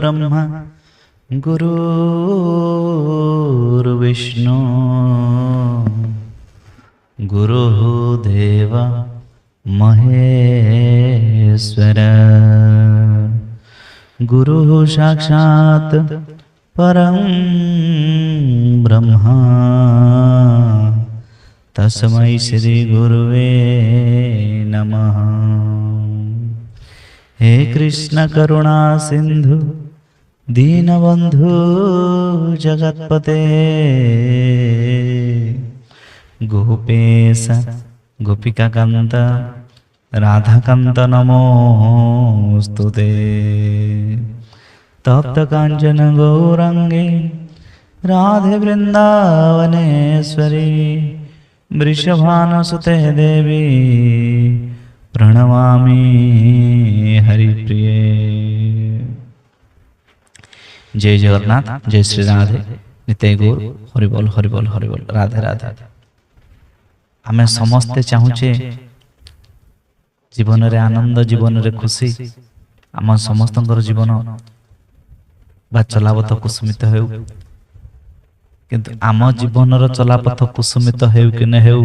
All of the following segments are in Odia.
ଗୁରୁର୍ବ୍ରହ୍ମା ଗୁରୁର୍ବିଷ୍ଣୁ ଗୁରୁଦେବ ମହେଶ୍ୱର। ଗୁରୁ ସାକ୍ଷାତ ପରଂ ବ୍ରହ୍ମ ତସ୍ମୈ ଶ୍ରୀ ଗୁରୁବେ ନମଃ। ହେ କୃଷ୍ଣ କରୁଣା ସିନ୍ଧୁ ଦୀନବନ୍ଧୁ ଜଗତ୍ପତେ, ଗୋପେଶ ଗୋପିକାକାନ୍ତ ରାଧାକାନ୍ତ ନମୋସ୍ତୁତେ। ତପ୍ତ କାଞ୍ଚନ ଗୌରାଙ୍ଗେ ରାଧେ ବୃନ୍ଦାବନେଶ୍ୱରୀ, ବୃଷଭାନୁସୁତେ ଦେବୀ ପ୍ରଣମାମି ହରିପ୍ରିୟେ। ଜୟ ଜଗନ୍ନାଥ, ଜୟ ଶ୍ରୀ ରାଧେ, ନିତ୍ୟ ଗୌର ହରିବୋଲ ହରିବୋଲ ହରିବୋଲ, ରାଧେ ରାଧେ। ଆମେ ସମସ୍ତେ ଚାହୁଁଛେ ଜୀବନରେ ଆନନ୍ଦ, ଜୀବନରେ ଖୁସି, ଆମ ସମସ୍ତଙ୍କର ଜୀବନ ବା ଚଲାପଥ କୁସୁମିତ ହେଉ। କିନ୍ତୁ ଆମ ଜୀବନର ଚଲାପଥ କୁସୁମିତ ହେଉ କି ନ ହେଉ,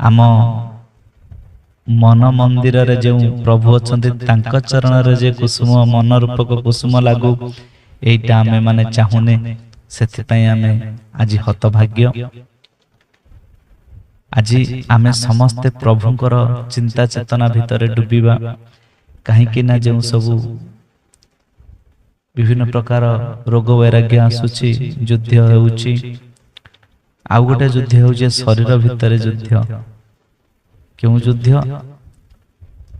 ଆମ ମନ ମନ୍ଦିରରେ ଯେଉଁ ପ୍ରଭୁ ଅଛନ୍ତି ତାଙ୍କ ଚରଣରେ ଯେ କୁସୁମ, ମନ ରୂପକ କୁସୁମ ଲାଗୁ, ଏଇଟା ଆମେ ମାନେ ଚାହୁଁନେ। ସେଥିପାଇଁ ଆମେ ଆଜି ହତଭାଗ୍ୟ। ଆଜି ଆମେ ସମସ୍ତେ ପ୍ରଭୁଙ୍କର ଚିନ୍ତା ଚେତନା ଭିତରେ ଡୁବିବା, କାହିଁକି ନା ଯେଉଁ ସବୁ ବିଭିନ୍ନ ପ୍ରକାର ରୋଗ ବୈରାଗ୍ୟ ଆସୁଛି, ଯୁଦ୍ଧ ହେଉଛି। ଆଉ ଗୋଟେ ଯୁଦ୍ଧ ହେଉଛି ଶରୀର ଭିତରେ ଯୁଦ୍ଧ। କେଉଁ ଯୁଦ୍ଧ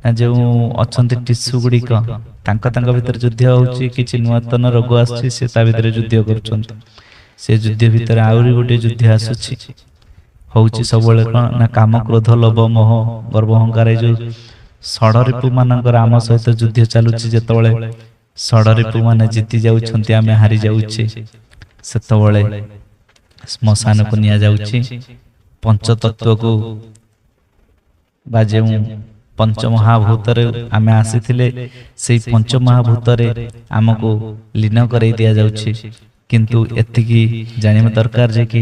ନା ଯେଉଁ ଅଛନ୍ତି ଟିସୁ ଗୁଡ଼ିକ, ତାଙ୍କ ତାଙ୍କ ଭିତରେ ଯୁଦ୍ଧ ହେଉଛି। କିଛି ନୂତନ ରୋଗ ଆସୁଛି, ସେ ତା ଭିତରେ ଯୁଦ୍ଧ କରୁଛନ୍ତି। ସେ ଯୁଦ୍ଧ ଭିତରେ ଆହୁରି ଗୋଟେ ଯୁଦ୍ଧ ଆସୁଛି, ହଉଛି ସବୁବେଳେ କ'ଣ ନା କାମ, କ୍ରୋଧ, ଲୋଭ, ମୋହ, ଗର୍ବ, ଅହଙ୍କାର, ଏଇ ଯୋଉ ଷଡ଼ରିପୁ ମାନଙ୍କର ଆମ ସହିତ ଯୁଦ୍ଧ ଚାଲୁଛି। ଯେତେବେଳେ ଷଡ଼ରିପୁ ମାନେ ଜିତି ଯାଉଛନ୍ତି, ଆମେ ହାରି ଯାଉଛେ, ସେତେବେଳେ ଶ୍ମଶାନକୁ ନିଆଯାଉଛି। ପଞ୍ଚତତ୍ଵକୁ ବା ଯେଉଁ ପଞ୍ଚମହାଭୂତରେ ଆମେ ଆସିଥିଲେ, ସେଇ ପଞ୍ଚମହାଭୂତରେ ଆମକୁ ଲୀନ କରେଇ ଦିଆଯାଉଛି। କିନ୍ତୁ ଏତିକି ଜାଣିବା ଦରକାର ଯେ କି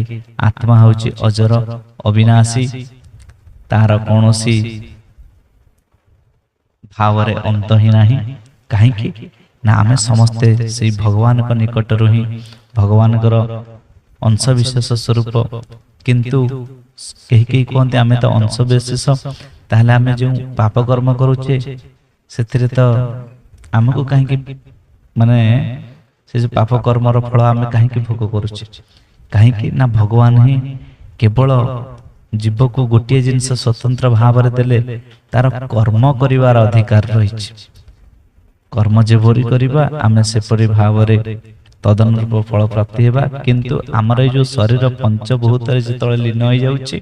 ଆତ୍ମା ହେଉଛି ଅଜର, ଅବିନାଶୀ, ତାର କୌଣସି ଭାବରେ ଅନ୍ତ ହିଁ ନାହିଁ। କାହିଁକି ନା ଆମେ ସମସ୍ତେ ସେଇ ଭଗବାନଙ୍କ ନିକଟରୁ ହିଁ ଭଗବାନଙ୍କର ଅଂଶ ବିଶେଷ ସ୍ୱରୂପ। କିନ୍ତୁ କେହି କେହି କୁହନ୍ତି ଆମେ ତ ଅଂଶ ବିଶେଷ, ତାହେଲେ ଆମେ ଯେଉଁ ପାପ କର୍ମ କରୁଛେ ସେଥିରେ ତ ଆମକୁ କାହିଁକି, ମାନେ ସେ ଯେଉଁ ପାପ କର୍ମର ଫଳ ଆମେ କାହିଁକି ଭୋଗ କରୁଛେ? କାହିଁକି ନା ଭଗବାନ ହିଁ କେବଳ ଜୀବକୁ ଗୋଟିଏ ଜିନିଷ ସ୍ୱତନ୍ତ୍ର ଭାବରେ ଦେଲେ, ତାର କର୍ମ କରିବାର ଅଧିକାର ରହିଛି। କର୍ମ ଯେପରି କରିବା ଆମେ ସେପରି ଭାବରେ ତଦନୁରୂପ ଫଳ ପ୍ରାପ୍ତି ହେବା। କିନ୍ତୁ ଆମର ଏଇ ଯୋଉ ଶରୀର ପଞ୍ଚଭୂତରେ ଯେତେବେଳେ ଲୀନ ହେଇଯାଉଛି,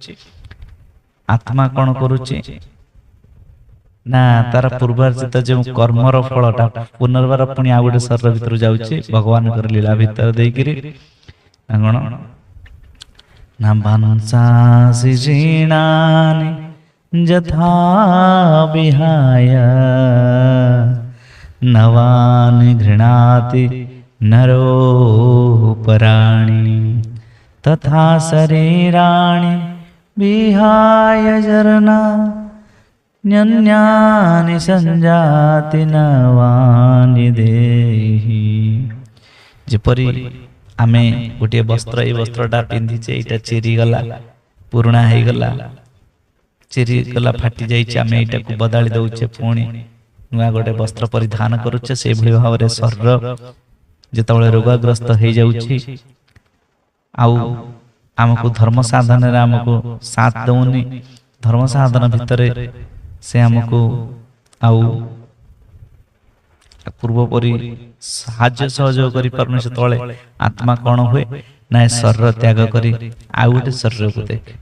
ଆତ୍ମା କଣ କରୁଛି ନା ତାର ପୂର୍ବାର୍ଜିତ ଯେଉଁ କର୍ମର ଫଳଟା ପୁନର୍ବାର ପୁଣି ଆଉ ଗୋଟେ ଶରୀର ଭିତରୁ ଯାଉଛି ଭଗବାନଙ୍କର ଲୀଳା ଭିତରେ ଦେଇକିରି। ନା କଣ ନା ବଂଶାସି ଜିଣାନି ଯଥା ବିହାୟ ନବାନି ଘୃଣାତି ନରୋପରାଣି, ତଥା ଶରୀରାଣି ବିହାୟ ଜରନା ନ୍ୟନ୍ୟାନି ସଂଜାତି ନବାନି ଦେହି। ଯେପରି ଆମେ ଗୋଟିଏ ବସ୍ତ୍ର, ଏଇ ବସ୍ତ୍ରଟା ପିନ୍ଧିଛେ, ଏଇଟା ଚିରିଗଲା, ପୁରୁଣା ହେଇଗଲା, ଚିରିଗଲା, ଫାଟି ଯାଇଛି, ଆମେ ଏଇଟାକୁ ବଦାଳି ଦଉଛେ, ପୁଣି ନୂଆ ଗୋଟେ ବସ୍ତ୍ର ପରିଧାନ କରୁଛେ। ସେଇଭଳି ଭାବରେ ଶରୀର ଯେତେବେଳେ ରୋଗାଗ୍ରସ୍ତ ହେଇଯାଉଛି ଆଉ ଆମକୁ ଧର୍ମ ସାଧନରେ ଆମକୁ ସାଥ ଦଉନି, ଧର୍ମ ସାଧନ ଭିତରେ ସେ ଆମକୁ ଆଉ ପୂର୍ବ ପରି ସାହାଯ୍ୟ ସହଯୋଗ କରିପାରୁନି, ସେତେବେଳେ ଆତ୍ମା କଣ ହୁଏ ନା ଏ ଶରୀର ତ୍ୟାଗ କରି ଆଉ ଗୋଟେ ଶରୀରକୁ ଦେଖେ।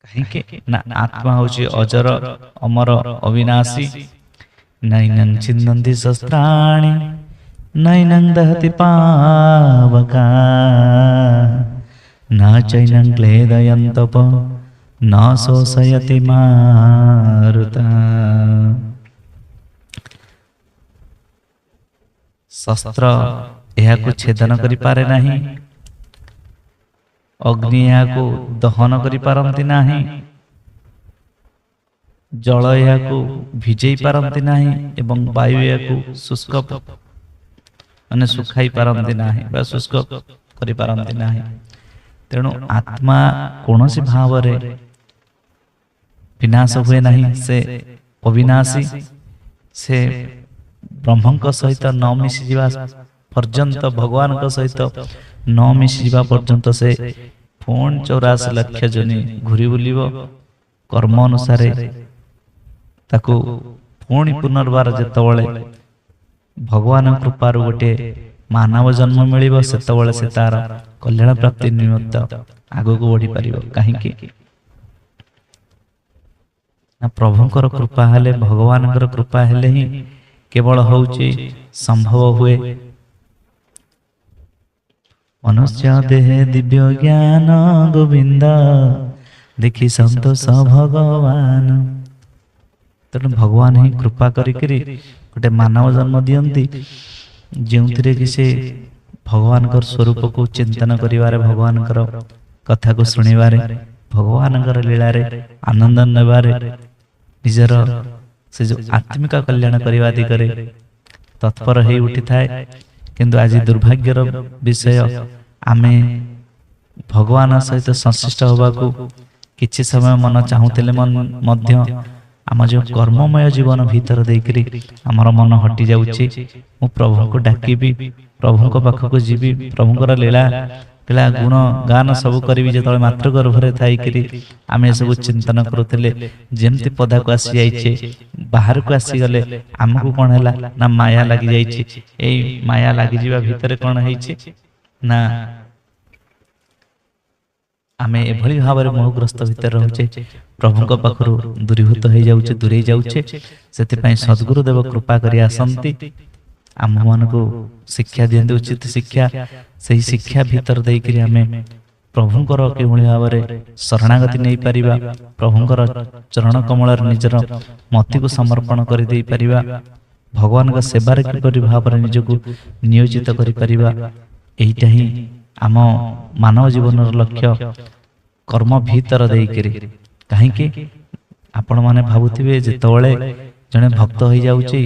କାହିଁକି ନା ଆତ୍ମା ହଉଛି ଅଜର, ଅମର, ଅବିନାଶୀ। ନୈନଂ ଛିନ୍ଦନ୍ତି ଶସ୍ତ୍ରାଣି ନୈନଂ ଦହତି ପାବକା, ନ ଚୈନଂ କ୍ଲେଦୟନ୍ତପ ନ ଶୋଷୟତି ମାରୁତା। ଶସ୍ତ୍ର ଏହାକୁ ଛେଦନ କରିପାରେ ନାହିଁ, ଅଗ୍ନି ଏହାକୁ ଦହନ କରିପାରନ୍ତି ନାହିଁ, ଜଳ ଏହାକୁ ଭିଜେଇ ପାରନ୍ତି ନାହିଁ ଏବଂ ବାୟୁ ଏହାକୁ ଶୁଷ୍କ ମାନେ ଶୁଖାଇ ପାରନ୍ତି ନାହିଁ ବା ଶୁଷ୍କ କରିପାରନ୍ତି ନାହିଁ। ତେଣୁ ଆତ୍ମା କୌଣସି ଭାବରେ ବିନାଶ ହୁଏ ନାହିଁ, ସେ ଅବିନାଶୀ। ସେ ବ୍ରହ୍ମଙ୍କ ସହିତ ନ ମିଶିଯିବା ପର୍ଯ୍ୟନ୍ତ, ଭଗବାନଙ୍କ ସହିତ ନ ମିଶିଯିବା ପର୍ଯ୍ୟନ୍ତ ସେ ପୁଣି 84 ଲକ୍ଷ ଯୋନି ଘୁରି ବୁଲିବ। କର୍ମ ଅନୁସାରେ ତାକୁ ପୁଣି ପୁନର୍ବାର ଯେତେବେଳେ ଭଗବାନ କୃପାରୁ ଗୋଟିଏ ମାନବ ଜନ୍ମ ମିଳିବ, ସେତେବେଳେ ସେ ତାର କଲ୍ୟାଣ ପ୍ରାପ୍ତି ନିମିତ୍ତ ଆଗକୁ ବଢିପାରିବ। କାହିଁକି ନା ପ୍ରଭୁଙ୍କର କୃପା ହେଲେ, ଭଗବାନଙ୍କର କୃପା ହେଲେ ହିଁ କେବଳ ହଉଛି ସମ୍ଭବ ହୁଏ। ମନୁଷ୍ୟ ଦେହେ ଦିବ୍ୟ ଜ୍ଞାନ ଗୋବିନ୍ଦ, ଦେଖି ସନ୍ତୋଷ ଭଗବାନ। ତେଣୁ ଭଗବାନ ହିଁ କୃପା କରିକିରି ଗୋଟେ ମାନବ ଜନ୍ମ ଦିଅନ୍ତି, ଯେଉଁଥିରେ କି ସେ ଭଗବାନଙ୍କର ସ୍ୱରୂପକୁ ଚିନ୍ତନ କରିବାରେ, ଭଗବାନଙ୍କର କଥାକୁ ଶୁଣିବାରେ, ଭଗବାନଙ୍କର ଲୀଳାରେ ଆନନ୍ଦ ନେବାରେ, ନିଜର ସେ ଯୋଉ ଆତ୍ମିକ କଲ୍ୟାଣ କରିବା ଦିଗରେ ତତ୍ପର ହେଇ ଉଠିଥାଏ। କିନ୍ତୁ ଆଜି ଦୁର୍ଭାଗ୍ୟର ବିଷୟ, ଆମେ ଭଗବାନ ସହିତ ସଂଶ୍ଳିଷ୍ଟ ହେବାକୁ କିଛି ସମୟ ମନ ଚାହୁଁଥିଲେ ମଧ୍ୟ ଆମ ଯେଉଁ କର୍ମମୟ ଜୀବନ ଭିତର ଦେଇକରି ଆମର ମନ ହଟି ଯାଉଛି। ମୁଁ ପ୍ରଭୁଙ୍କୁ ଡାକିବି, ପ୍ରଭୁଙ୍କ ପାଖକୁ ଯିବି, ପ୍ରଭୁଙ୍କର ଲୀଳା ଲୀଳା ଗୁଣ ଗାନ ସବୁ କରିବି, ଯେତେବେଳେ ମାତୃଗର୍ଭରେ ଥାଇକିରି ଆମେ ଏସବୁ ଚିନ୍ତନ କରୁଥିଲେ, ଯେମିତି ପଦାକୁ ଆସିଯାଇଛେ, ବାହାରକୁ ଆସିଗଲେ ଆମକୁ କଣ ହେଲା ନା ମାୟା ଲାଗିଯାଇଛି। ଏଇ ମାୟା ଲାଗିଯିବା ଭିତରେ କଣ ହେଇଛି ନା ଆମେ ଏଭଳି ଭାବରେ ମୋହଗ୍ରସ୍ତ ଭିତରେ ରହୁଛେ, ପ୍ରଭୁଙ୍କ ପାଖରୁ ଦୂରୀଭୂତ ହେଇଯାଉଛେ, ଦୂରେଇ ଯାଉଛେ। ସେଥିପାଇଁ ସଦ୍ଗୁରୁ ଦେବ କୃପା କରି ଆସନ୍ତି, ଆମ୍ଭମାନଙ୍କୁ ଶିକ୍ଷା ଦିଅନ୍ତି, ଉଚିତ ଶିକ୍ଷା। ସେହି ଶିକ୍ଷା ଭିତର ଦେଇକରି ଆମେ ପ୍ରଭୁଙ୍କର କିଭଳି ଭାବରେ ଶରଣାଗତି ନେଇପାରିବା, ପ୍ରଭୁଙ୍କର ଚରଣ କମଳରେ ନିଜର ମତିକୁ ସମର୍ପଣ କରିଦେଇପାରିବା, ଭଗବାନଙ୍କ ସେବାରେ କିପରି ଭାବରେ ନିଜକୁ ନିୟୋଜିତ କରିପାରିବା, ଏଇଟା ହିଁ ଆମ ମାନବ ଜୀବନର ଲକ୍ଷ୍ୟ କର୍ମ ଭିତର ଦେଇକରି। କାହିଁକି ଆପଣମାନେ ଭାବୁଥିବେ, ଯେତେବେଳେ ଜଣେ ଭକ୍ତ ହେଇଯାଉଛି,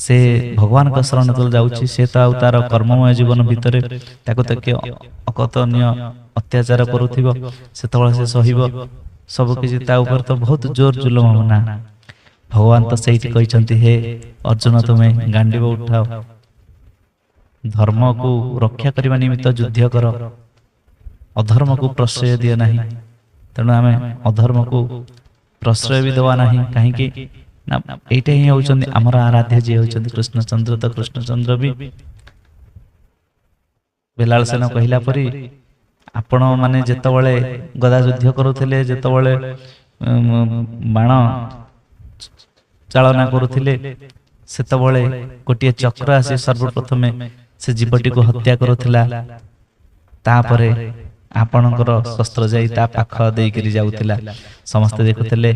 ସେ ଭଗବାନଙ୍କ ଶରଣ ଯେତେବେଳେ ଯାଉଛି, ସେ ତ ଆଉ ତାର କର୍ମମୟ ଜୀବନ ଭିତରେ ତାକୁ ତ କିଏ ଅକଥନୀୟ ଅତ୍ୟାଚାର କରୁଥିବ, ସେତେବେଳେ ସେ ସହିବ ସବୁ କିଛି, ତା ଉପରେ ତ ବହୁତ ଜୋର ଜୁଲମ ହବ ନା? ଭଗବାନ ତ ସେଇଠି କହିଛନ୍ତି, ହେ ଅର୍ଜୁନ, ତୁମେ ଗାଣ୍ଡିବ ଉଠାଅ, ଧର୍ମକୁ ରକ୍ଷା କରିବା ନିମିତ୍ତ ଯୁଦ୍ଧ କର, ଅଧର୍ମକୁ ପ୍ରଶ୍ରୟ ଦିଅ ନାହିଁ। ତେଣୁ ଆମେ ଅଧର୍ମକୁ ପ୍ରଶ୍ରୟ ବି ଦେବା ନାହିଁ। କାହିଁକି ନା ଏଇଟା ହିଁ ହେଉଛନ୍ତି ଆମର ଆରାଧ୍ୟ, ଯିଏ ହେଉଛନ୍ତି କୃଷ୍ଣଚନ୍ଦ୍ର। ତ କୃଷ୍ଣଚନ୍ଦ୍ର ବି ବେଲାଳ ସେନ କହିଲା ପରି, ଆପଣ ମାନେ ଯେତେବେଳେ ଗଦା ଯୁଦ୍ଧ କରୁଥିଲେ, ଯେତେବେଳେ ବାଣ ଚାଳନା କରୁଥିଲେ, ସେତେବେଳେ ଗୋଟିଏ ଚକ୍ର ଆସି ସର୍ବପ୍ରଥମେ ସେ ଜୀବଟିକୁ ହତ୍ୟା କରୁଥିଲା, ତାପରେ ଆପଣଙ୍କର ଶସ୍ତ୍ର ଯାଇ ତା ପାଖ ଦେଇକରି ଯାଉଥିଲା। ସମସ୍ତେ ଦେଖୁଥିଲେ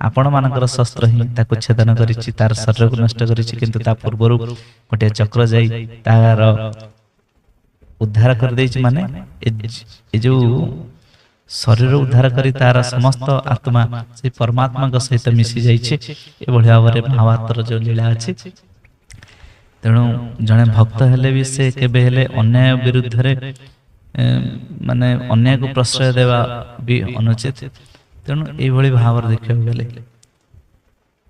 ଆପଣମାନଙ୍କର ଶସ୍ତ୍ର ହିଁ ତାକୁ ଛେଦନ କରିଛି, ତାର ଶରୀରକୁ ନଷ୍ଟ କରିଛି, କିନ୍ତୁ ତା ପୂର୍ବରୁ ଗୋଟିଏ ଚକ୍ର ଯାଇ ତାର ଉଦ୍ଧାର କରିଦେଇଛି। ମାନେ ଏ ଯୋଉ ଶରୀର ଉଦ୍ଧାର କରି ତାର ସମସ୍ତ ଆତ୍ମା ସେଇ ପରମାତ୍ମାଙ୍କ ସହିତ ମିଶି ଯାଇଛି। ଏଭଳି ଭାବରେ ମହାଭାରତର ଯୋଉ ଲୀଳା ଅଛି। ତେଣୁ ଜଣେ ଭକ୍ତ ହେଲେ ବି ସେ କେବେ ହେଲେ ଅନ୍ୟାୟ ବିରୁଦ୍ଧରେ, ମାନେ ଅନ୍ୟାୟକୁ ପ୍ରଶ୍ରୟ ଦେବା ବି ଅନୁଚିତ। ତେଣୁ ଏଇଭଳି ଭାବରେ ଦେଖିବାକୁ ଗଲେ,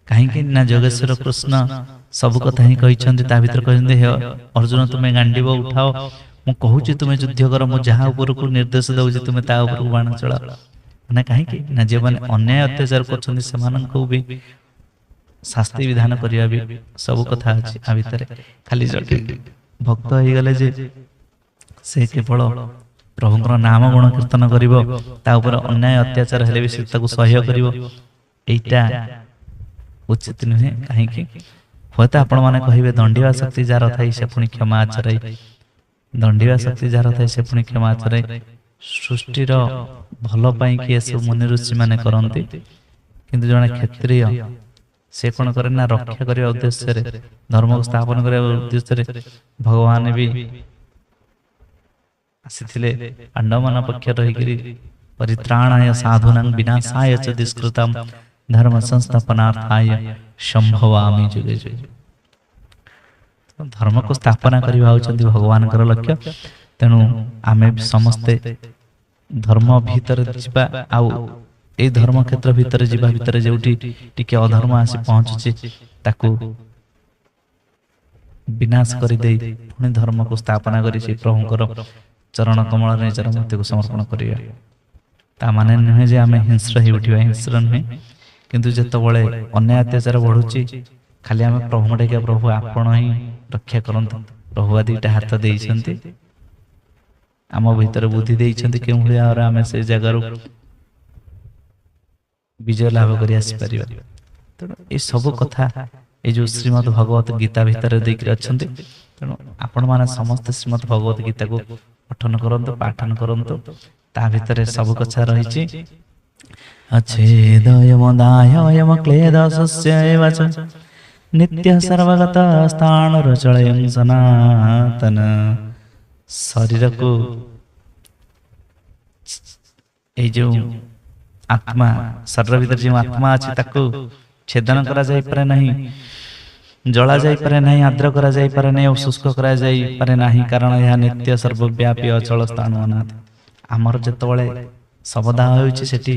କାହିଁକି ନା ଯୋଗେଶ୍ୱର କୃଷ୍ଣ ସବୁ କଥା ହିଁ କହିଛନ୍ତି। ତା ଭିତରେ କହିଛନ୍ତି, ହେ ଅର୍ଜୁନ, ତୁମେ ଗାଣ୍ଡିବ ଉଠାଅ, ମୁଁ କହୁଛି ତୁମେ ଯୁଦ୍ଧ କର, ମୁଁ ଯାହା ଉପରକୁ ନିର୍ଦ୍ଦେଶ ଦଉଛି ତୁମେ ତା ଉପରକୁ ବାଣ ଚଳାଅ। ମାନେ କାହିଁକି ନା ଯେଉଁମାନେ ଅନ୍ୟାୟ ଅତ୍ୟାଚାର କରୁଛନ୍ତି ସେମାନଙ୍କୁ ବି ଶାସ୍ତି ବିଧାନ କରିବା ବି ସବୁ କଥା ଅଛି ଆ ଭିତରେ। ଖାଲି ଭକ୍ତ ହେଇଗଲେ ଯେ ସେ କେବଳ ପ୍ରଭୁଙ୍କର ନାମ ଗୁଣ କୀର୍ତ୍ତନ କରିବ, ତା ଉପରେ ଅନ୍ୟାୟ ଅତ୍ୟାଚାର ହେଲେ ବି ସେ ତାକୁ ସହ୍ୟ କରିବ, ଏଇଟା ଉଚିତ ନୁହେଁ। କାହିଁକି ହୁଏତ ଆପଣମାନେ କହିବେ, ଦଣ୍ଡିବା ଶକ୍ତି ଯାହାର ଥାଇ ସେ ପୁଣି କ୍ଷମା ଆଚରାଇ, ଦଣ୍ଡିବା ଶକ୍ତି ଯାହାର ଥାଏ ସେ ପୁଣି କ୍ଷମା ଆଚରାଇ। ସୃଷ୍ଟିର ଭଲ ପାଇଁ କି ଏସବୁ ମୁନି ଋଷି ମାନେ କରନ୍ତି, କିନ୍ତୁ ଜଣେ କ୍ଷତ୍ରିୟ ସେ କ'ଣ କରେ ନା ରକ୍ଷା କରିବା ଉଦ୍ଦେଶ୍ୟରେ, ଧର୍ମକୁ ସ୍ଥାପନ କରିବା ଉଦ୍ଦେଶ୍ୟରେ ଭଗବାନ ବି ଆସିଥିଲେ ପାଣ୍ଡବମାନ ପକ୍ଷ ରହିକରି। ପରିତ୍ରାଣାୟ ସାଧୁନାଂ ବିନାଶାୟ ଚ ଦୁଷ୍କୃତାମ୍ ଧର୍ମ ସଂସ୍ଥାପନାର୍ଥାୟ ସମ୍ଭବାମି ଯୁଗେ ଯୁଗେ। ଧର୍ମକୁ ସ୍ଥାପନା କରିବା ହେଉଛନ୍ତି ଭଗବାନଙ୍କର ଲକ୍ଷ୍ୟ। ତେଣୁ ଆମେ ସମସ୍ତେ ଧର୍ମ ଭିତରେ ଯିବା, ଆଉ ଏଇ ଧର୍ମ କ୍ଷେତ୍ର ଭିତରେ ଯିବା ଭିତରେ ଯେଉଁଠି ଟିକେ ଅଧର୍ମ ଆସି ପହଞ୍ଚୁଛି, ତାକୁ ବିନାଶ କରିଦେଇ ପୁଣି ଧର୍ମକୁ ସ୍ଥାପନା କରି ସେଇ ପ୍ରଭୁଙ୍କର ଚରଣ କମଳରେ ନିଜର ମତିକୁ ସମର୍ପଣ କରିବା। ତା ମାନେ ନୁହେଁ ଯେ ଆମେ ହିଂସ୍ର ହେଇ ଉଠିବା, ହିଂସ୍ର ନୁହେଁ। କିନ୍ତୁ ଯେତେବେଳେ ଅନ୍ୟାୟ ଅତ୍ୟାଚାର ବଢୁଛି, ଖାଲି ଆମେ ପ୍ରଭୁଙ୍କୁ ଡାକିବା, ପ୍ରଭୁ ଆପଣ ହିଁ ରକ୍ଷା କରନ୍ତୁ। ପ୍ରଭୁ ଦିଟା ହାତ ଦେଇଛନ୍ତି, ଆମ ଭିତରେ ବୁଦ୍ଧି ଦେଇଛନ୍ତି, କେଉଁଭଳି ଭାବରେ ଆମେ ସେ ଜାଗାରୁ ବିଜୟ ଲାଭ କରି ଆସିପାରିବା। ତେଣୁ ଏସବୁ କଥା ଏଇ ଯୋଉ ଶ୍ରୀମଦ୍ ଭଗବତ ଗୀତା ଭିତରେ ଦେଇକରି ଅଛନ୍ତି। ତେଣୁ ଆପଣମାନେ ସମସ୍ତେ ଶ୍ରୀମଦ୍ ଭଗବତ ଗୀତାକୁ ପଠନ କରନ୍ତୁ, ପାଠନ କରନ୍ତୁ। ତା ଭିତରେ ସବୁ କଥା ରହିଛି। ଅଚ୍ଛେଦୟମଦାୟମ କ୍ଲେଦଶସ୍ୟ ନିତ୍ୟ ସର୍ବଗତ ସ୍ଥାଣୁରଚଳୟଂ ସନାତନ। ଶରୀରକୁ ଏଇ ଯୋଉ ଆତ୍ମା, ଶରୀର ଭିତରେ ଯେଉଁ ଆତ୍ମା ଅଛି, ତାକୁ ଛେଦନ କରାଯାଇପାରେ ନାହିଁ, ଜଳା ଯାଇପାରେ ନାହିଁ, ଆର୍ଦ୍ର କରାଯାଇପାରେ ନାହିଁ ଓ ଶୁଷ୍କ କରାଯାଇପାରେ ନାହିଁ, କାରଣ ଏହା ନିତ୍ୟ ସର୍ବବ୍ୟାପୀ ଅଚଳ ସ୍ଥାଣୁ ଅନାଦି। ଆମର ଯେତେବେଳେ ଶବଦାହ ହେଉଛି, ସେଠି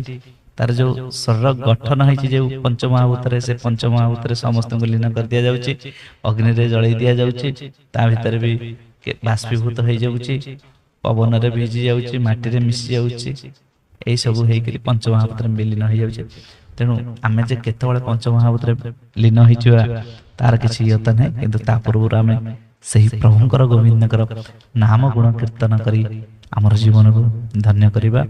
ତାର ଯୋଉ ଶରୀର ଗଠନ ହେଇଛି ଯେଉଁ ପଞ୍ଚମହାଭୂତରେ, ସେ ପଞ୍ଚମହାଭୂତରେ ସମସ୍ତଙ୍କୁ ଲୀନ କରିଦିଆଯାଉଛି, ଅଗ୍ନିରେ ଜଳେଇ ଦିଆଯାଉଛି, ତା ଭିତରେ ବି ବାଷ୍ପୀଭୂତ ହେଇଯାଉଛି, ପବନରେ ଭିଜି ଯାଉଛି, ମାଟିରେ ମିଶି ଯାଉଛି, ଏଇସବୁ ହେଇକରି ପଞ୍ଚମହାଭୂତରେ ବିଲୀନ ହେଇଯାଉଛି। ତେଣୁ ଆମେ ଯେ କେତେବେଳେ ପଞ୍ଚମହାଭୂତରେ ଲୀନ ହେଇଯିବା ତାର କିଛି ଇୟତା ନାହିଁ। କିନ୍ତୁ ତା ପୂର୍ବରୁ ଆମେ ସେହି ପ୍ରଭୁଙ୍କର ଗୋବିନ୍ଦଙ୍କର ନାମ ଗୁଣ କୀର୍ତ୍ତନ କରି ଆମର ଜୀବନକୁ ଧନ୍ୟ କରିବା।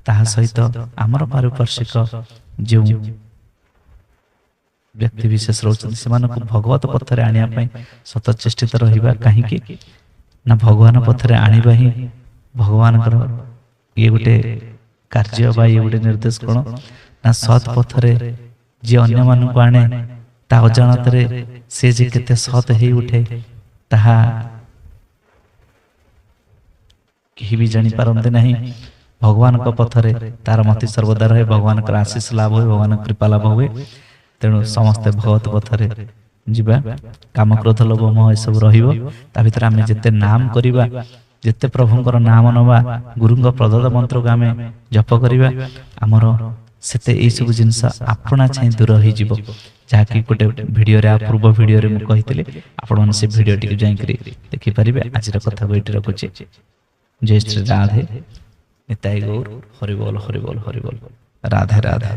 ତାହା ସହିତ ଆମର ପାରିପାର୍ଶ୍ୱିକ ଯେଉଁ ବ୍ୟକ୍ତି ବିଶେଷ ରହୁଛନ୍ତି, ସେମାନଙ୍କୁ ଭଗବତ ପଥରେ ଆଣିବା ପାଇଁ ସତ ଚେଷ୍ଟିତ ରହିବା। କାହିଁକି ନା ଭଗବାନ ପଥରେ ଆଣିବା ହିଁ ଭଗବାନଙ୍କର ଇଏ ଗୋଟେ କାର୍ଯ୍ୟ ବା ଇଏ ଗୋଟେ ନିର୍ଦ୍ଦେଶ। କ'ଣ ନା ସତ୍ ପଥରେ ଯିଏ ଅନ୍ୟମାନଙ୍କୁ ଆଣେ, ତା ଅଜାଣତରେ ସେ ଯେ କେତେ ସତ୍ ହେଇ ଉଠେ, ତାହା କେହି ବି ଜାଣିପାରନ୍ତି ନାହିଁ। ଭଗବାନଙ୍କ ପଥରେ ତାର ମତି ସର୍ବଦା ରହେ, ଭଗବାନଙ୍କର ଆଶିଷ ଲାଭ ହୁଏ, ଭଗବାନଙ୍କ କୃପା ଲାଭ ହୁଏ। ତେଣୁ ସମସ୍ତେ ଭଗବତ ପଥରେ ଯିବା। କାମ, କ୍ରୋଧ, ଲୋଭ, ମୋହ ଏସବୁ ରହିବ। ତା ଭିତରେ ଆମେ ଯେତେ ନାମ କରିବା, ଯେତେ ପ୍ରଭୁଙ୍କର ନାମ ନେବା, ଗୁରୁଙ୍କ ପ୍ରଦତ୍ତ ମନ୍ତ୍ରକୁ ଆମେ ଜପ କରିବା, ଆମର ସେତେ ଏଇସବୁ ଜିନିଷ ଆପଣା ଛାଇଁ ଦୂର ହେଇଯିବ, ଯାହାକି ଗୋଟେ ଭିଡ଼ିଓରେ, ଆ ପୂର୍ବ ଭିଡ଼ିଓରେ ମୁଁ କହିଥିଲି। ଆପଣମାନେ ସେ ଭିଡ଼ିଓଟିକୁ ଯାଇକରି ଦେଖିପାରିବେ। ଆଜିର କଥାକୁ ଏଇଠି ରଖୁଛି। ଜୟ ଶ୍ରୀ ରାଧେ, ନିତାଇ ଗୌର ହରିବୋଲ, ହରିବୋଲ, ହରିବୋଲ, ରାଧେ ରାଧେ।